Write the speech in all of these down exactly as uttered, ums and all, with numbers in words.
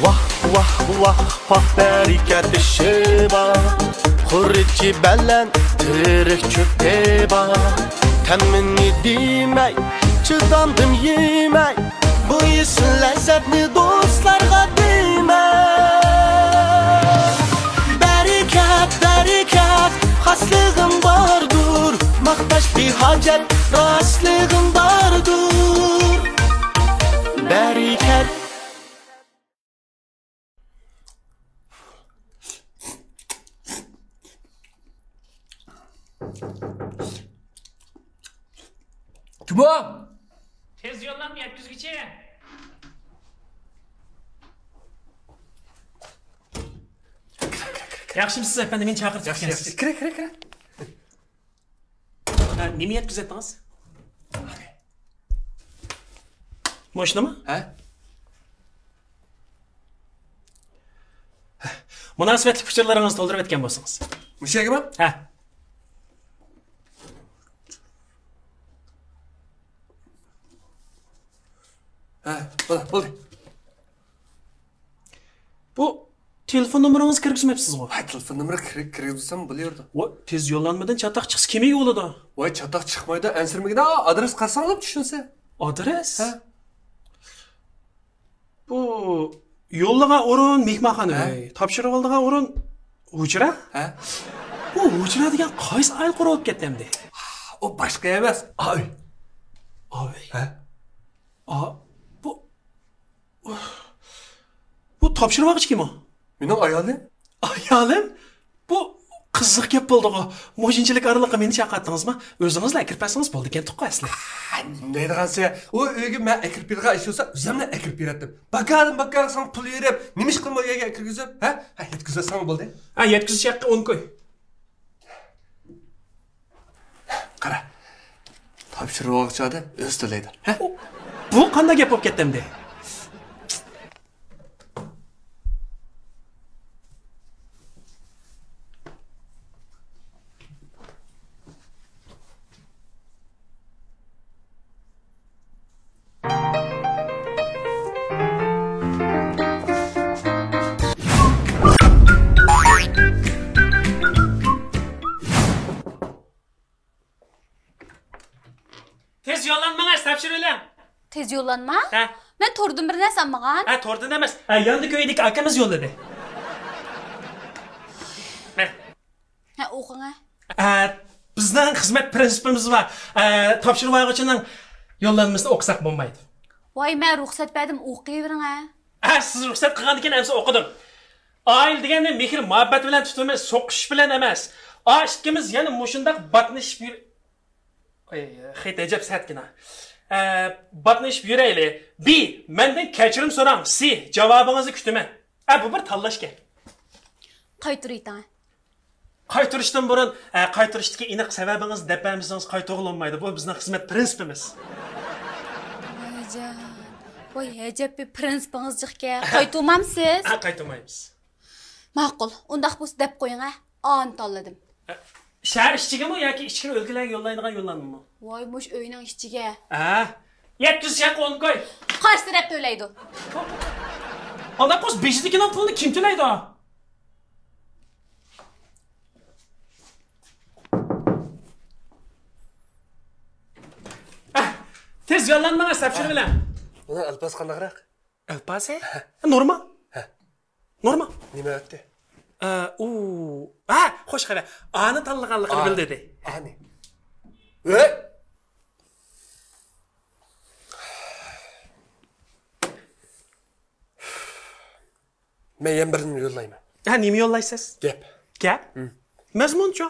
ۋاھ، ۋاھ، ۋاھ، پاھ، بەرىكەت، شېبا. خۇرۇچى بەلەن، تېرىق چۆپ، دېبا. تەمىنى دېمەي، چىدامدىم يېمەي. بۇ ئېسىل لەززەتنى دوستلارغا دېمەي. بەرىكەت، بەرىكەت، خاسلىقىڭ باردۇر. ماختاش بىھاجەت، راستلىقىڭ باردۇر. بەرىكەت. كىم ئۇ؟ تېز يوللانما يەتكۈزگۈچى. ياخشىمسىز ئەپەندى، مېنى چاقىرتىپ ياخشى، كەلسىز. ياخشى. كىرە، كىرە، كىرە. ھە، نېمە يەتكۈزەتتىڭىز؟ مۇشۇنىمۇ؟ ھە؟ مۇناسىۋەتلىك ئۇچۇرلىرىڭىزنى تولدۇرۇپ ئۆتكەن بولسىڭىز. مۇشۇ يەرگىمۇ؟ ھە. ھە، بولدى، بولدى. بۇ تېلېفون نومۇرىڭىزنى كىرگۈزمەپسىزغۇ؟ ھە، تېلېفون نومۇرى كىر-، كىرگۈزسەم بولۇۋېرىدۇ. ۋاي، تېز يوللانمىدىن چاتاق چىقسا كىم ئىگە بولىدۇ؟ ۋاي، چاتاق چىقمايدۇ، ئەنسىرىمىگىن. ئا، ئادرېس قارىساڭلار چۈشىنىسە. ئادرېس؟ ھە. بۇ يوللىغان ئورۇن مېھمانخانا، ھە؟ ئۆي، تاپشۇرۇۋالىدىغان ئورۇن ھۇجرا؟ ھە؟ بۇ ھۇجرا دېگەن قايسى ئائىلە قۇرۇپ كەتتى ئەمدى؟ ئۇ باشقا ئەمەس. ئا، ئۆي. ئا، ئۆي. ھە؟ ئا، بۇ، بۇ تاپشۇرۇۋالغۇچى كىم ئۇ؟ مېنىڭ ئايالىم. ئايالىم؟ بۇ قىزىق گەپ بولدىغۇ. مۇشۇنچىلىك ئارىلىققا مېنى چاقىرتتىڭىزمۇ؟ ئۆزىڭىزلا ئەكىرىپ بەرسىڭىز بولىدىكەنتۇققۇ ئەسلى. ھە، نېمە دەيدىغانسىز؟ ئۇ ئۆيگە مەن ئەكىرىپ بېرىدىغان ئىش بولسا، ئۆزۈملا ئەكىرىپ بېرەتتىم. باكادىن باكاغا ساڭا پۇل يۈرۈپ، نېمە ئىش قىلىمەن ئۇ يەرگە ئەكىرگۈزۈپ؟ ھە؟ ھە، يەتكۈزۈۋەتسەڭ بولدى. ھە، يەتكۈزۈش ھەققى ئون كوي. قارا، تاپشۇرۇۋالغۇچى ئادەم ئۆزى تۆلەيدۇ. ھە؟ بۇ قانداق گەپ بولۇپ كەتتى ئەمدى؟ تېز يوللانمىڭىز، تاپشۇرۇۋېلىڭ. تېز يوللانما؟ ھە. مەن توردىن بىر نەرسە ئالمىغان. ھە، توردىن ئەمەس. ھە، ياندىكى ئۆيدىكى ئاكىمىز يوللىدى. ھە. ھە، ئوقۇڭ ھە. ھە، بىزنىڭ خىزمەت پىرىنسىپىمىز بار. ھە، تاپشۇرۇۋالغۇچىنىڭ يوللانمىسىنى ئوقۇساق بولمايدۇ. ۋاي، مەن رۇخسەت بەردىم، ئوقۇۋېرىڭ ھە. ھە، سىز رۇخسەت قىلغاندىكىن ئەمسە ئوقۇدۇم. ئائىلە دېگەننى مېھىر-مۇھەببەت بىلەن تۇتىمىز، سوقۇشۇش بىلەن ئەمەس. ئا، ئىككىمىز يەنە مۇشۇنداق باتنىشىپ يۈر-، ئاي، خېتى ئەجەب سەتكىنا. ئە، باتنىشىپ يۈرەيلى. بى، مەندىن كەچۈرۈم سوراڭ. سى، جاۋابىڭىزنى كۈتىمەن. ئە، بۇ بىر تاللاش گەپ. قايتۇرۇۋېتىڭ. قايتۇرۇشتىن بۇرۇن، ئە، قايتۇرۇشتىكى ئېنىق سەۋەبىڭىزنى دەپ بەرمىسىڭىز قايتۇرغىلى بولمايدۇ. بۇ بىزنىڭ خىزمەت پىرىنسىپىمىز. ۋايجان. ۋاي، ئەجەب بىر پىرىنسىپىڭىز جىقكەن. قايتۇرمامسىز؟ ئە، قايتۇرمايمىز. ماقۇل، ئۇنداق بولسا دەپ قويۇڭ ھە. ئانى تاللىدىم. ئە، شەھەر ئىچىگىمۇ ياكى ئىچكىرى ئۆلكىلەرگە يوللايدىغان يوللانمىمۇ؟ ۋاي، مۇشۇ ئۆينىڭ ئىچىگە. ھە؟ يەتكۈزۈش ھەققى ئون كوي. قارشى تەرەپ تۆلەيدۇ. ئانداق بولسا بېشىدىكىنىڭ پۇلىنى كىم تۆلەيدۇ؟ ئە، تېز يوللانمىڭىز، تاپشۇرۇۋېلىڭ. بۇنىڭ ئەلپازى قانداقراق؟ ئەلپازى؟ نورمال. ھە. نورمال. نېمە ئۆتتى؟ ئە، ئۇ، ھە، خوش خەۋەر. ئانى تاللىغانلىقىنى بىلدى. ئانى. ھە؟ مەن يەنە بىرنى يوللايمەن. ھە، نېمە يوللايسىز؟ گەپ. گەپ؟ ھىم. مەزمۇنچۇ؟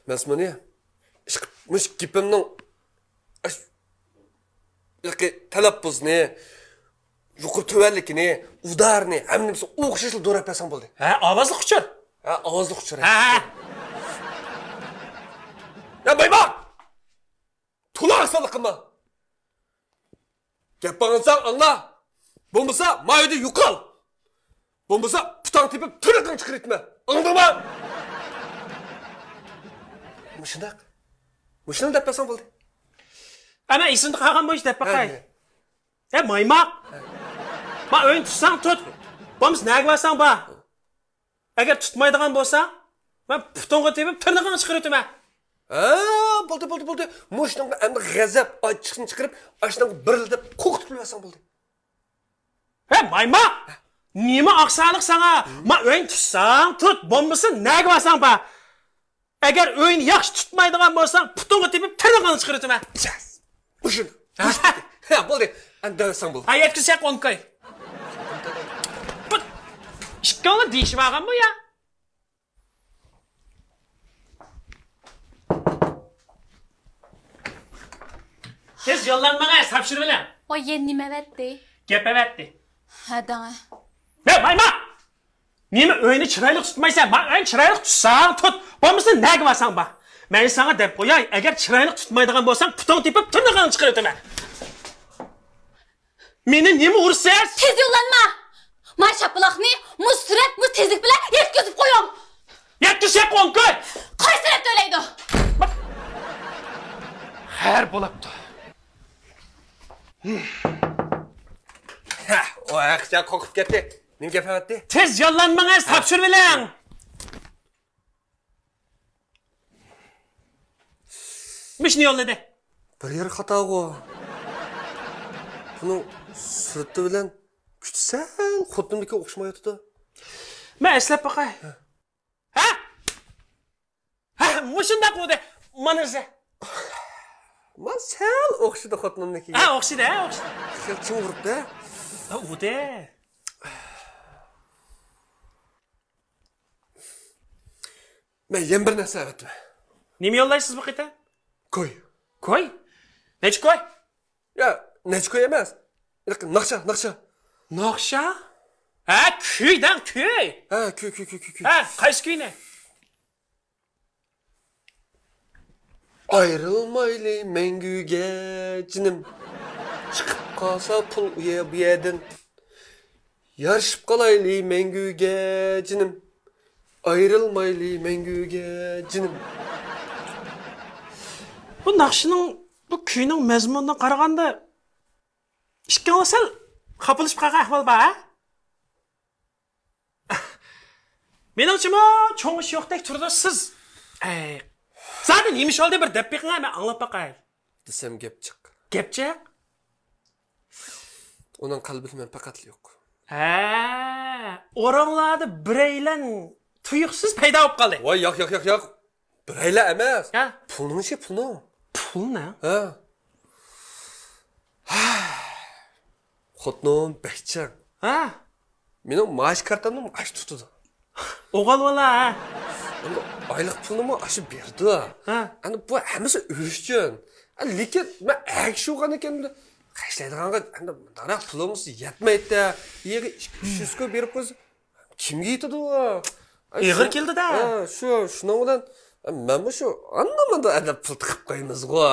مەزمۇنى، ئىشقىلىپ، مۇشۇ گېپىمنىڭ، ئاش-، ياكى تەلەپپۇزنى، يۇقىرى تۆۋەنلىكىنى، ئۇدارنى، ھەممىسىنى ئوخشاشلا دوراپ بەرسەڭ بولدى. ھە، ئاۋازلىق ئۇچۇر. ھە، ئاۋازلىق ئۇچۇر. ھە، ھە. يا بايباق! تولا ئاسانلىق قىلما. گەپ ئاڭلىساڭ ئاڭلا. بولمىسا ما ئۆيدىن يوقال. بولمىسا پۇتاڭ تېپىپ تىرنىقىڭ چىقىرىۋېتىمەن. ئاڭلىدىڭما؟ مۇشۇنداق. مۇشۇنى دەپ بەرسەڭ بولدى. ئەنە ئېسىمدە قالغان بويىچە دەپ باقاي. ھە. ھە، مايماق! ما ئۆينى تۇتساڭ تۇت، بولمىسا نەگە بارساڭ بار. ئەگەر تۇتمايدىغان بولساڭ، مەن پۇتۇڭغا تېپىپ تىرنىقىڭنى چىقىرىۋېتىمەن. ھە، بولدى، بولدى، بولدى. مۇشۇنىڭغا ئەمدى غەزەپ ئاچچىقىنى چىقىرىپ، ئاشۇنىڭغا بىرىلدەپ قوقۇتۇپ بېرىۋەرسەڭ بولدى. ھە، مايماق! نېمە ئاقساقلىق ساڭا؟ ما ئۆينى تۇتساڭ تۇت، بولمىسا نەگە بارساڭ بار. ئەگەر ئۆينى ياخشى تۇتمايدىغان بولساڭ، پۇتۇڭغا تېپىپ تىرنىقىڭنى چىقىرىۋېتىمەن. يەس! مۇشۇنداق. ھە، بولدى. ئەمدى دەۋەرسەڭ بولدى. ھە، يەتكۈزسەك ئون كوي. بۇ ئىككىڭلار دېيىشىپ ئالغانمۇ يا؟ تېز يوللانمىغاي، تاپشۇرۇۋېلىڭ. ۋاي، يەنە نېمە ئەۋەتتى؟ گەپ ئەۋەتتى. ھە، دەڭە. ھە، مايماق! نېمە ئۆينى چىرايلىق تۇتمايسەن؟ ما ئۆينى چىرايلىق تۇتساڭ تۇت، بولمىسا نەگە بارساڭ بار. مەن ساڭا دەپ قوياي، ئەگەر چىرايلىق تۇتمايدىغان بولساڭ، پۇتۇڭ تېپىپ تىرنىقىڭنى چىقىرىۋېتىمەن. مېنى نېمە ئۇرىسىز؟ تېز يوللانما! ما شاپىلاقنى مۇشۇ سۈرئەت، مۇشۇ تېزلىك بىلەن يەتكۈزۈپ قويۇڭ! يەتكۈزسەك ئون كوي! قايسى تەرەپ تۆلەيدۇ؟ خەير بولاپتۇ. ھە، ئۇ ھەقىچە قورقۇپ كەتتى. نېمە گەپ ئەۋەتتى؟ تېز يوللانمىڭىز، تاپشۇرۇۋېلىڭ. مۇشۇنى يوللىدى. بىر يېرى خاتاغۇ. بۇنىڭ سۈرىتى بىلەن كۈچى سەل خوتۇنۇمنىڭكىگە ئوخشىمايۋاتىدۇ. مەن ئەسلەپ باقاي. ھە؟ ھە؟ ھە، مۇشۇنداق ئۇدى. مانا ئىزى. ما سەل ئوخشىدى خوتۇنۇمنىڭكىگە. ھە، ئوخشىدى، ھە، ئوخشىدى. سەل چىڭ ئۇرۇپتۇ. ھە، ئۇدى. مەن يەنە بىر نەرسە ئەۋەتتىم. نېمە يوللايسىز بۇ قېتىم؟ كوي. كوي؟ نەچچە كوي؟ يا، نەچچە كوي ئەمەس. ناخشا، ناخشا. ناخشا؟ ھە، كۈي دەڭ، كۈي. ھە، كۈي، كۈي، كۈي، كۈي، كۈي. ھە، قايسى كۈينى؟ ئايرىلمايلى مەڭگۈگە جېنىم، چىقىپ قالسا پۇل ئۇ يەر بۇ يەردىن. يارىشىپ قالايلى مەڭگۈگە جېنىم، ئايرىلمايلى مەڭگۈگە جېنىم. بۇ ناخشىنىڭ، بۇ كۈينىڭ مەزمۇنىدىن قارىغاندا، ئىككىڭلار سەل خاپىلىشىپ قالغان ئەھۋال بار، ھە؟ مېنىڭچىمۇ چوڭ ئىش يوقتەك تۇرىدۇ سىز. ئەي، زادى نېمە ئىش بولدى، بىر دەپ بېقىڭە، مەن ئاڭلاپ باقاي. دېسەم گەپ جىق. گەپ جىق؟ ئۇنىڭ قەلبىدە مەن پەقەتلا يوق. ھە، ئوراڭلاردا بىرەيلەن تۇيۇقسىز پەيدا بولۇپ قالدى. ۋاي، ياق، ياق، ياق، ياق. بىرەيلەن ئەمەس. ھە؟ پۇلنىڭ ئىشى، پۇلنىڭ. پۇلنىڭ؟ ھە. خوتۇنۇم بەك چىڭ. ھە؟ مېنىڭ مائاش كارتامنىمۇ ئاشۇ تۇتىدۇ. ئوغۇل بالا، ھە؟ ئەمما ئايلىق پۇلنىمۇ ئاشۇ بېرىدۇ. ھە. ئەنە بۇ ھەممىسى ئۆز ئۈچۈن. ئە، لېكىن مەن ئەگىشىۋالغان ئىكەن، خەجلەيدىغانغا ئەنە مۇنداقراق پۇلىمىز يەتمەيتتى. يەرگە ئىككى يۈز كوي بېرىپ قويسا، كىمگە يېتىدۇ؟ ئېغىر كېلىدۇ-دە. ھە، شۇ، شۇنىڭ بىلەن مەنمۇ شۇ ئاندا-مۇندا ئەدەپ پۇل تىقىپ قويىمىزغۇ.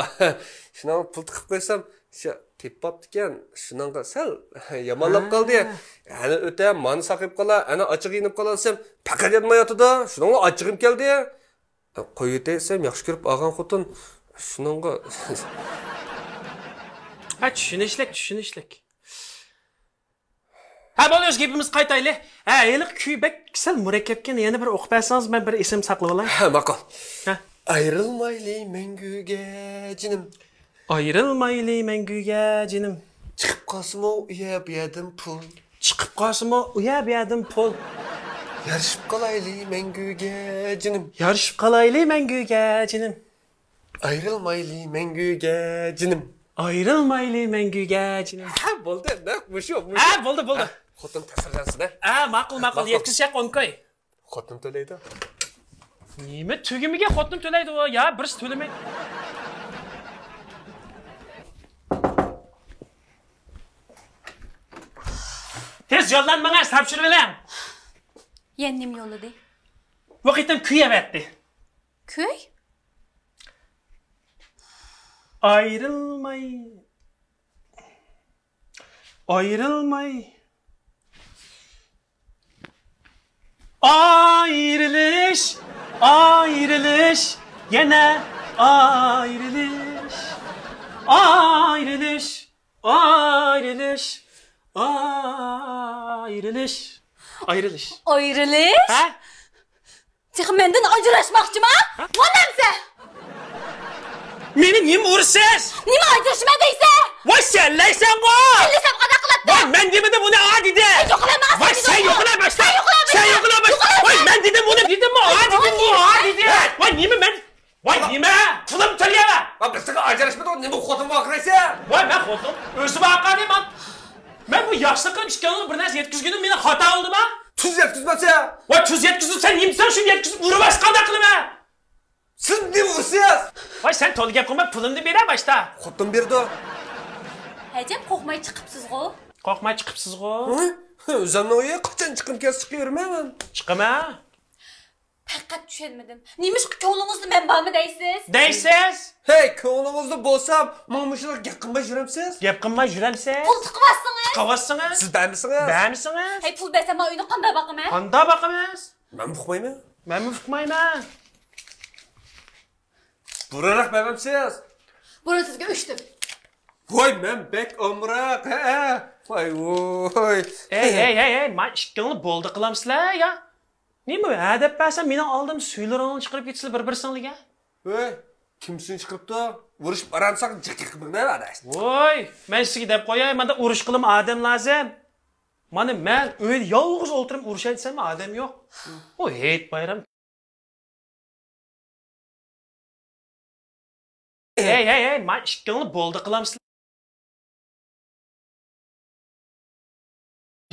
شۇنىڭ پۇل تىقىپ قويسام، شۇ تېپىپ بوپتىكەن، شۇنىڭغا سەل يامانلاپ قالدى. ھە. ئەنە ئۆتە، مانا ساقىيىپ قالا، ئەنە ئاچچىقى يېنىپ قالا دېسەم، پەقەت يانمايۋاتىدۇ. شۇنىڭغا ئاچچىقىم كەلدى. قويۇۋېتەي دېسەم، ياخشى كۆرۈپ ئالغان خوتۇن، شۇنىڭغا. ھە، چۈشىنىشلىك، چۈشىنىشلىك. ھە، بولدى، ئۆز گېپىمىزگە قايتايلى. ھە، ھېلىقى كۈي بەك سەل مۇرەككەپكەن، يەنە بىر ئوقۇپ بەرسىڭىز، مەن بىر ئېسىمدە ساقلىۋالاي. ھە، ماقۇل. ھە. ئايرىلمايلى مەڭگۈگە جېنىم. ئايرىلمايلى مەڭگۈگە جېنىم. چىقىپ قالسىمۇ ئۇ يەر بۇ يەردىن پۇل. چىقىپ قالسىمۇ ئۇ يەر بۇ يەردىن پۇل. يارىشىپ قالايلى مەڭگۈگە جېنىم. يارىشىپ قالايلى مەڭگۈگە جېنىم. ئايرىلمايلى مەڭگۈگە جېنىم. ئايرىلمايلى مەڭگۈگە جېنىم. ھە، بولدى، نەق مۇشۇ، مۇشۇ. ھە، بولدى، بولدى. ھە، خوتۇن تەسىرلەنسىنە. ھە، ماقۇل، ماقۇل، ماقۇل. يەتكۈزسەك ئون كوي. خوتۇن تۆلەيدۇ. نېمە تۈگىمىگەن خوتۇن تۆلەيدۇ ئۇ؟ يا، بىرسى تۆلىمەي. تېز يوللانمىڭىز، تاپشۇرۇۋېلىڭ. يەنە نېمە يوللىدى؟ بۇ قېتىم كۈي ئەۋەتتى. كۈي؟ ئايرىلماي، ئايرىلماي. ئايرىلىش، ئايرىلىش، يەنە ئايرىلىش، ئايرىلىش. ئايرىلىش، ئايرىلىش، ئايرىلىش. ئايرىلىش؟ ھە؟ تېخى مەندىن ئاجراشماقچىما؟ ھە؟ ۋاللامسە! مېنى نېمە ئۇرىسىز؟ نېمە ئاجرىشىمەن دەيسە؟ ۋاي سەنلەيسەنغۇ! سەنلىسەم قانداق قىلاتتى؟ ۋاي مەن دېمىدىم ئۇنى ئا دېدى! سەن يوقىلا ماڭا! ۋاي سەن يوقىلا باشلا! سەن يوقىلا باشلا! ۋاي مەن دېدىم ئۇنى دېدىممۇ ئا دېدىممۇ ئا دېدى! ۋاي نېمە مەن ۋاي نېمە؟ پۇلۇم تۆلىيەۋە! ۋاي بىز ساڭا ئاجراشمىدۇق، نېمە خوتۇن بار قىلايسەن؟ ۋاي مەن خوتۇن ئۆزۈم ئاقادى مەن. مەن بۇ ياخشىلىق قىلىپ ئىككىڭلارغا بىر نەرسە يەتكۈزگىنىم مېنىڭ خاتا بولدىما؟ تۈز يەتكۈزمەپسەن. ۋاي تۈز يەتكۈزدۈم، سەن نېمە دېسەڭ شۇنى يەتكۈزۈپ ئۇرۇۋەرسە قانداق قىلىمەن؟ سىز نېمە ئۇرىسىز؟ ۋاي سەن تولا گەپ قىلما، پۇلۇمنى بېرە باشتا. خوتۇن بېرىدۇ. ئەجەب قورقماي چىقىپسىزغۇ؟ قورقماي چىقىپسىزغۇ؟ ھە؟ ئۆزۈمنىڭ ئۆيى قاچان چىققۇم كەلسە چىقىۋېرىمەن مەن. چىقىمەن. پەقەت چۈشەنمىدىم. نېمىشقا كۆڭلىڭىزدە مەن بارمۇ دەيسىز؟ دەيسىز! ھەي، كۆڭلىڭىزدە بولسام، مانا مۇشۇنداق گەپ قىلماي يۈرەمسىز؟ گەپ قىلماي يۈرەمسىز؟ پۇل تىقىۋاتسىڭىز؟ تىقىۋاتسىڭىز؟ سىز بەرمىسىڭىز؟ بەرمىسىڭىز؟ ھەي، پۇل بەرسەم، مانا ئۆينى قانداق باقىمەن؟ قانداق باقىمىز؟ مەنمۇ ئۇقمايمەن. مەنمۇ ئۇقمايمەن. بۇرۇنراق بەرمەمسىز؟ بۇرۇن سىزگە ئۆچتۈم. ۋاي، مەن بەك ئامراق، ھە؟ ۋاي، ۋوي. ھەي، ھەي، ھەي، ھەي، ما ئىككىڭلار بولدى قىلامسىلەر يا؟ نېمە، ھە دەپ بەرسەم، مېنىڭ ئالدىمدا سۈيلىرىڭلارنى چىقىرىپ كېتىسىلەر بىر-بىرسىڭلارغا. ھەي، كىم سۈينى چىقىرىپتۇ؟ ئۇرۇشۇپ ئاران ساڭا جىق يېقىپ مېڭىۋەر ئاداش. ۋوي، مەن سىزگە دەپ قوياي، ماندا ئۇرۇشقىلىمۇ ئادەم لازىم. مانا مەن ئۆيدە يالغۇز ئولتۇرۇپ ئۇرۇشاي دېسەممۇ ئادەم يوق. ئۇ ھېيت بايرام. ھەي، ھەي، ھەي، ما ئىككىڭلار بولدى قىلامسىلەر.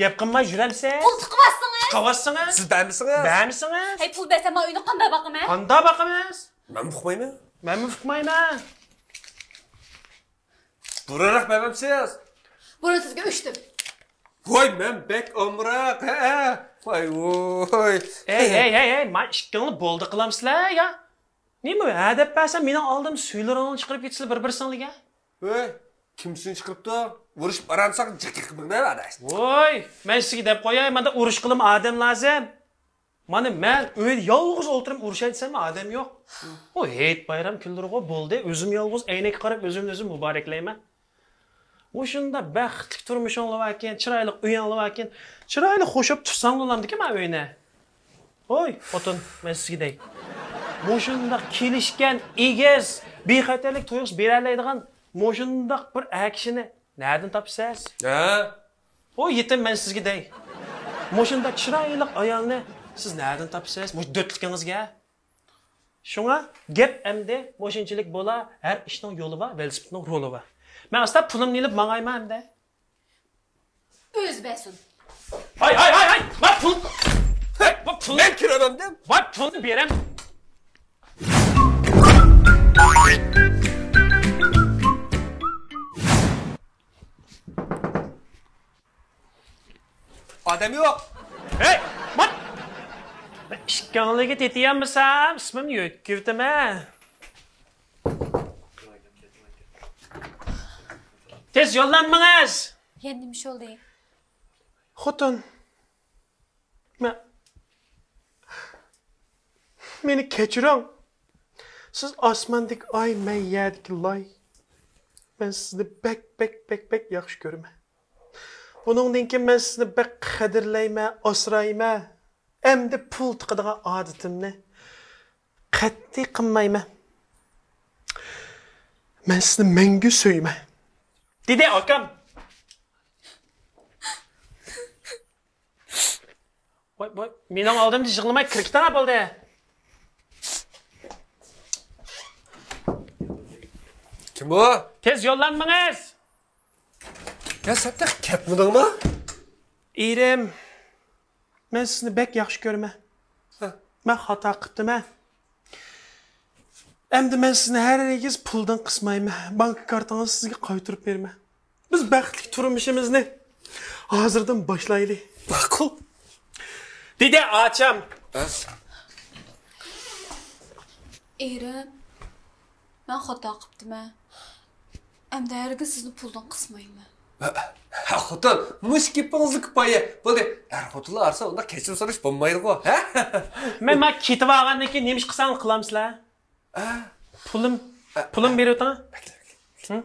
گەپ قىلماي يۈرەمسىز؟ پۇل تىقىۋاتسىڭىز؟ تىقىۋاتسىڭىز؟ سىز بەرمىسىڭىز؟ بەرمىسىڭىز؟ ھەي، پۇل بەرسەم، مانا ئۆينى قانداق باقىمەن؟ قانداق باقىمىز؟ مەنمۇ ئۇقمايمەن. مەنمۇ ئۇقمايمەن. بۇرۇنراق بەرمەمسىز؟ بۇرۇن سىزگە ئۆچتۈم. ۋاي، مەن بەك ئامراق، ھە؟ ۋاي، ۋوي. ھەي، ھەي، ھەي، ھەي، ما ئىككىڭلار بولدى قىلامسىلەر يا؟ نېمە، ھە دەپ بەرسەم، مېنىڭ ئالدىمدا سۈيلىرىڭلارنى چىقىرىپ كېتىسىلەر بىر-بىرسىڭلارغا. ھەي، كىم سۈينى چىقىرىپتۇ؟ ئۇرۇشۇپ ئاران ساڭا جىق يېقىپ مېڭىۋەر ئاداش. ۋوي، مەن سىزگە دەپ قوياي، ماندا ئۇرۇشقىلىمۇ ئادەم لازىم. مانا مەن ئۆيدە يالغۇز ئولتۇرۇپ ئۇرۇشاي دېسەممۇ ئادەم يوق. ئۇ ھېيت بايرام كۈنلىرىغۇ بولدى، ئۆزۈم يالغۇز ئەينەككە قاراپ ئۆزۈمنى ئۆزۈم مۇبارەكلەيمەن. مۇشۇنداق بەختلىك تۇرمۇشۇڭلار باركەن، چىرايلىق ئۆيۈڭلار باركەن، چىرايلىق خۇشۇپ تۇرساڭلار بولامدىكىن مانا ئۆينى. ۋوي، خوتۇن، مەن سىزگە دەي. مۇشۇنداق كېلىشكەن، ئېگىز، بىخەتەرلىك تۇيغۇسى بېرەلەيدىغان مۇشۇنداق بىر ئەر كىشىنى نەدىن تاپىسىز؟ ھە؟ ئۇ يېتىم مەن سىزگە دەي. مۇشۇنداق چىرايلىق ئايالنى سىز نەدىن تاپىسىز؟ مۇشۇ دۆتلۈكىڭىزگە. شۇڭا گەپ ئەمدى مۇشۇنچىلىك بولا، ھەر ئىشنىڭ يولى بار، ۋېلىسىپىتنىڭ رولى بار. مەن ئاستا پۇلۇمنى ئېلىپ ماڭايمەن ئەمدى. ئۆزى بەرسۇن. ھاي، ھاي، ھاي، ھاي! ۋاي پۇل! ۋاي، بۇ پۇل! مەن كىرىمەن دەم. ۋاي پۇلنى بېرەم. ئادەم يوق. ھەي، مات! ئىككىڭلارنى تېتىيالمىسام، ئىسمىمنى يۆتكىۋېتىمەن. تېز يوللانمىڭىز! يەنە نېمە ئىش بولدى؟ خوتۇن، مە-، مېنى كەچۈرۈڭ. سىز ئاسماندىكى ئاي، مەن يەردىكى لاي. مەن سىزنى بەك، بەك، بەك، بەك ياخشى كۆرىمەن. بۇنىڭدىن كېيىن مەن سىزنى بەك قەدىرلەيمەن، ئاسرايمەن. ئەمدى پۇل تىقىدىغان ئادىتىمنى قەتئىي قىلمايمەن. مەن سىزنى مەڭگۈ سۆيىمەن. دېدى ئاكام. ۋاي، ۋاي، مېنىڭ ئالدىمدا يىغلىماي كىرىپ كېتىڭە بولدى. كىم بۇ؟ تېز يوللانمىڭىز! يا، سەن تېخى كەتمىدىڭمۇ؟ ئېرىم، مەن سىزنى بەك ياخشى كۆرىمەن. ھە. مەن خاتا قىپتىمەن. ئەمدى مەن سىزنى ھەرگىز پۇلدىن قىسمايمەن. بانكا كارتىڭىزنى سىزگە قايتۇرۇپ بېرىمەن. بىز بەختلىك تۇرمۇشىمىزنى ھازىردىن باشلايلى. ماقۇل. دېدى ئاچام. ھە؟ ئېرىم، مەن خاتا قىپتىمەن. ئەمدى ھەرگىز سىزنى پۇلدىن قىسمايمەن. ھە، ھە، خوتۇن، مۇشۇ گېپىڭىزلا كۇپايە. بولدى، ئەر خوتۇنلار ئارىسىدا ئۇنداق كەچۈرۈم سوراش بولمايدىغۇ، ھە؟ مەن، مەن كېتىۋالغاندىن كېيىن نېمە ئىش قىلساڭلار قىلامسىلەر؟ ھە؟ پۇلۇم، ھە. پۇلۇم بېرىۋېتىڭ. بەكلە، بەكلە. ھە؟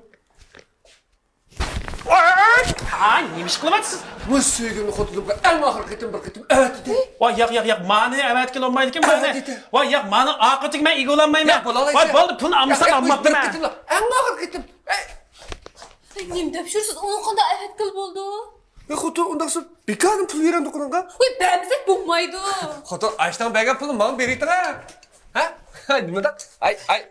ھاي، نېمە ئىش قىلىۋاتىسىز؟ بۇ سۆيگۈمنى خوتۇنۇمغا ئەڭ ئاخىرقى قېتىم بىر قېتىم ئەۋەتتى. ۋاي ياق ياق ياق، مانى ئەۋەتكىلى بولمايدىكەن مانى. ئەۋەتتى. ۋاي ياق، مانى ئاقىۋىتىگە مەن ئىگە بولالمايمەن. ياق، بولالايسەن. ۋاي بولدى، پۇلنى ئالمىسام ياق، ئالماپتىمەن. بىر قېتىملا، ئەڭ ئاخىرقى قېتىم. ئەي. نېمە دەپ يۈرسىز؟ ئۇنى قانداق ئەۋەتكىلى بولىدۇ؟ يا خوتۇن، ئۇنداقسا بىكاردىن پۇل بېرەمدۇ قۇلۇڭغا؟ ۋاي، بەرمىسەك بولمايدۇ. خوتۇن، ئاشتاڭ بەرگەن پۇلنى ماڭا بېرىۋېتىڭە. ھە؟ ھە، نېمىدەپ؟ ئاي، ئاي.